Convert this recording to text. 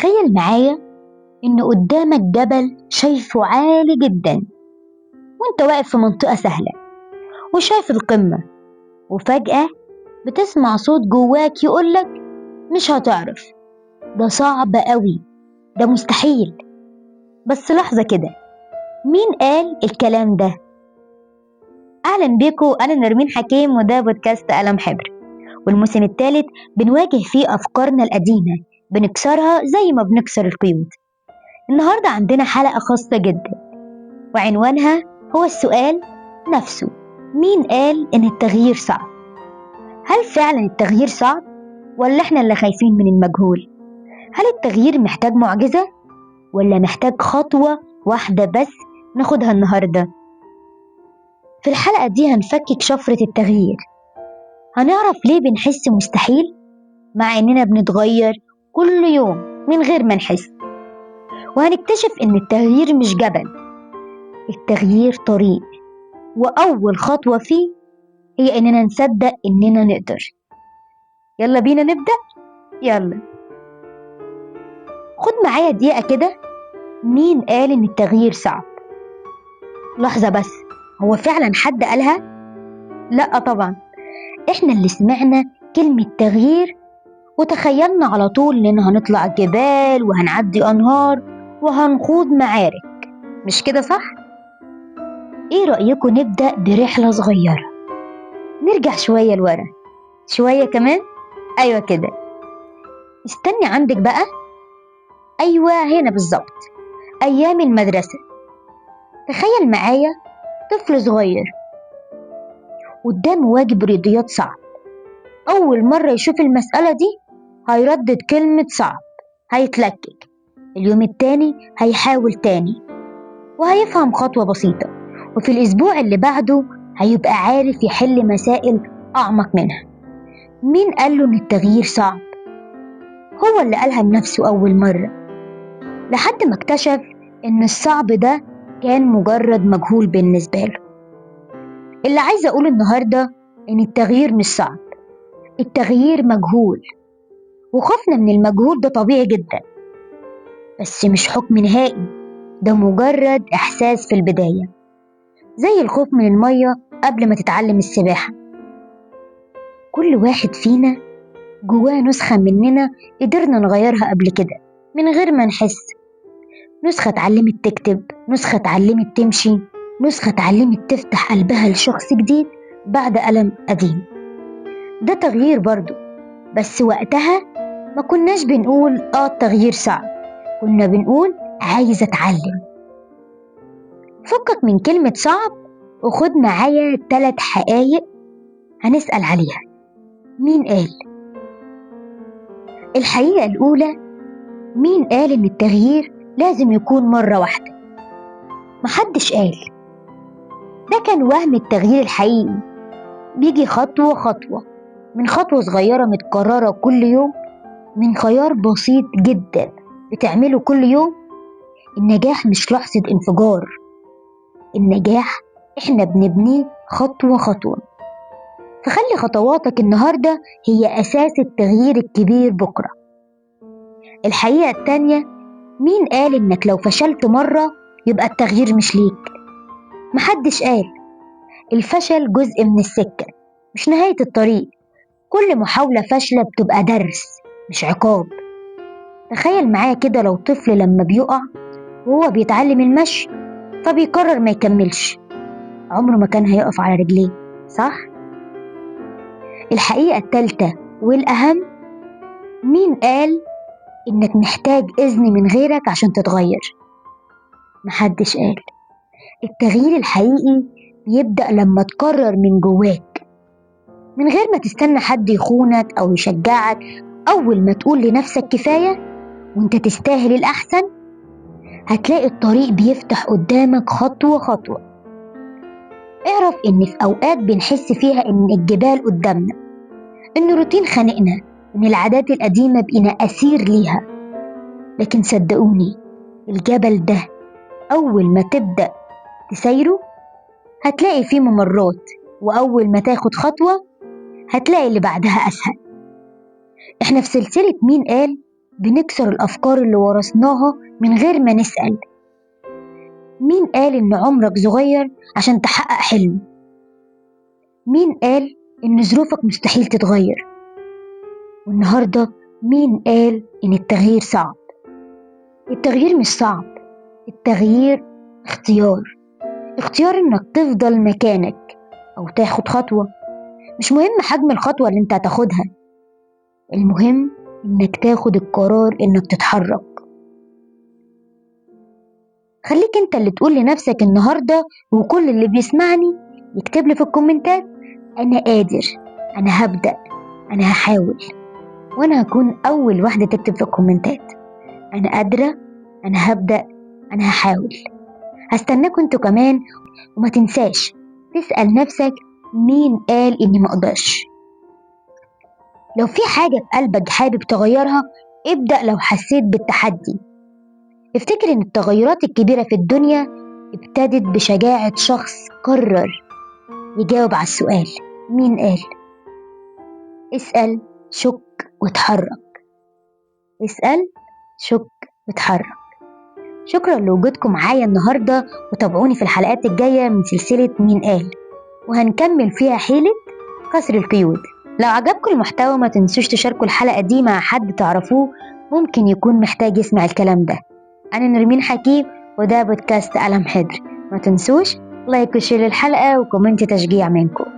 تخيل معايا إن قدامك جبل شايفه عالي جدا، وانت واقف في منطقة سهلة وشايف القمة، وفجأة بتسمع صوت جواك يقولك مش هتعرف، ده صعب قوي، ده مستحيل. بس لحظة كده، مين قال الكلام ده؟ أهلا بيكو، أنا نرمين حكيم وده بودكاست قلم حبر، والموسم الثالث بنواجه فيه أفكارنا القديمة، بنكسرها زي ما بنكسر القيود. النهاردة عندنا حلقة خاصة جدا وعنوانها هو السؤال نفسه: مين قال إن التغيير صعب؟ هل فعلا التغيير صعب ولا إحنا اللي خايفين من المجهول؟ هل التغيير محتاج معجزة ولا محتاج خطوة واحدة بس ناخدها النهاردة؟ في الحلقة دي هنفكك شفرة التغيير، هنعرف ليه بنحس مستحيل مع إننا بنتغير كل يوم من غير ما نحس، وهنكتشف إن التغيير مش جبل، التغيير طريق، وأول خطوة فيه هي إننا نصدق إننا نقدر. يلا بينا نبدأ. يلا خد معايا دقيقة كده. مين قال إن التغيير صعب؟ لحظة بس، هو فعلا حد قالها؟ لأ طبعا، إحنا اللي سمعنا كلمة تغيير وتخيلنا على طول إننا هنطلع جبال وهنعدي أنهار وهنخوض معارك، مش كده صح؟ إيه رأيكم نبدأ برحلة صغيرة؟ نرجع شوية لورا، شوية كمان، أيوة كده، استني عندك بقى، أيوة هنا بالظبط، أيام المدرسة. تخيل معايا طفل صغير قدامه واجب رياضيات صعب، أول مرة يشوف المسألة دي هيردد كلمة صعب، هيتلكك. اليوم التاني هيحاول تاني وهيفهم خطوة بسيطة، وفي الأسبوع اللي بعده هيبقى عارف يحل مسائل أعمق منها. مين قال له إن التغيير صعب؟ هو اللي قالها لنفسه أول مرة، لحد ما اكتشف إن الصعب ده كان مجرد مجهول بالنسبة له. اللي عايزة أقوله النهاردة إن التغيير مش صعب، التغيير مجهول، وخوفنا من المجهول ده طبيعي جدا، بس مش حكم نهائي، ده مجرد إحساس في البداية، زي الخوف من المية قبل ما تتعلم السباحة. كل واحد فينا جواه نسخة مننا قدرنا نغيرها قبل كده من غير ما نحس، نسخة اتعلمت تكتب، نسخة اتعلمت تمشي، نسخة اتعلمت تفتح قلبها لشخص جديد بعد ألم قديم. ده تغيير برضو، بس وقتها ما كناش بنقول التغيير صعب، كنا بنقول عايز اتعلم. فكك من كلمة صعب وخد معايا 3 حقايق هنسأل عليها. مين قال؟ الحقيقة الأولى، مين قال إن التغيير لازم يكون مرة واحدة؟ محدش قال. ده كان وهم. التغيير الحقيقي بيجي خطوة خطوة، من خطوة صغيرة متكررة كل يوم، من خيار بسيط جدا بتعمله كل يوم. النجاح مش لحظة انفجار، النجاح احنا بنبنيه خطوة خطوة. فخلي خطواتك النهاردة هي أساس التغيير الكبير بكرة. الحقيقة التانية، مين قال إنك لو فشلت مرة يبقى التغيير مش ليك؟ محدش قال. الفشل جزء من السكة، مش نهاية الطريق. كل محاولة فاشلة بتبقى درس مش عقاب. تخيل معايا كده لو طفل لما بيقع وهو بيتعلم المشي فبيقرر ما يكملش، عمره ما كان هيقف على رجليه، صح؟ الحقيقة التالتة والأهم، مين قال إنك محتاج إذن من غيرك عشان تتغير؟ محدش قال. التغيير الحقيقي بيبدأ لما تقرر من جواك، من غير ما تستنى حد يخونك أو يشجعك. أول ما تقول لنفسك كفاية وانت تستاهل الأحسن، هتلاقي الطريق بيفتح قدامك خطوة خطوة. اعرف إن في أوقات بنحس فيها إن الجبال قدامنا، إن الروتين خانقنا، إن العادات القديمة بقينا أسير ليها، لكن صدقوني الجبل ده أول ما تبدأ تسيره هتلاقي فيه ممرات، وأول ما تاخد خطوة هتلاقي اللي بعدها أسهل. إحنا في سلسلة مين قال بنكسر الأفكار اللي ورثناها من غير ما نسأل. مين قال إن عمرك صغير عشان تحقق حلم؟ مين قال إن ظروفك مستحيل تتغير؟ والنهاردة مين قال إن التغيير صعب؟ التغيير مش صعب، التغيير اختيار. اختيار إنك تفضل مكانك أو تاخد خطوة. مش مهم حجم الخطوة اللي انت هتاخدها، المهم إنك تاخد القرار إنك تتحرك. خليك انت اللي تقول لنفسك النهاردة، وكل اللي بيسمعني يكتب لي في الكومنتات أنا قادر، أنا هبدأ، أنا هحاول. وأنا هكون أول واحدة تكتب في الكومنتات أنا قادرة، أنا هبدأ، أنا هحاول. هستناكم انتوا كمان. وما تنساش تسأل نفسك مين قال إني ما أقدرش. لو في حاجة في قلبك حابب تغيرها ابدأ لو حسيت بالتحدي. افتكر إن التغيرات الكبيرة في الدنيا ابتدت بشجاعة شخص قرر يجاوب على السؤال مين قال. اسأل، شك، واتحرك. اسأل، شك، واتحرك. شكرا لوجودكم معايا النهاردة، وتابعوني في الحلقات الجاية من سلسلة مين قال، وهنكمل فيها حيلة كسر القيود. لو عجبكم المحتوى ما تنسوش تشاركوا الحلقة دي مع حد تعرفوه ممكن يكون محتاج يسمع الكلام ده. أنا نرمين حكيم، وده بودكاست قلم حبر. ما تنسوش like و share الحلقة و comment تشجيع منكم.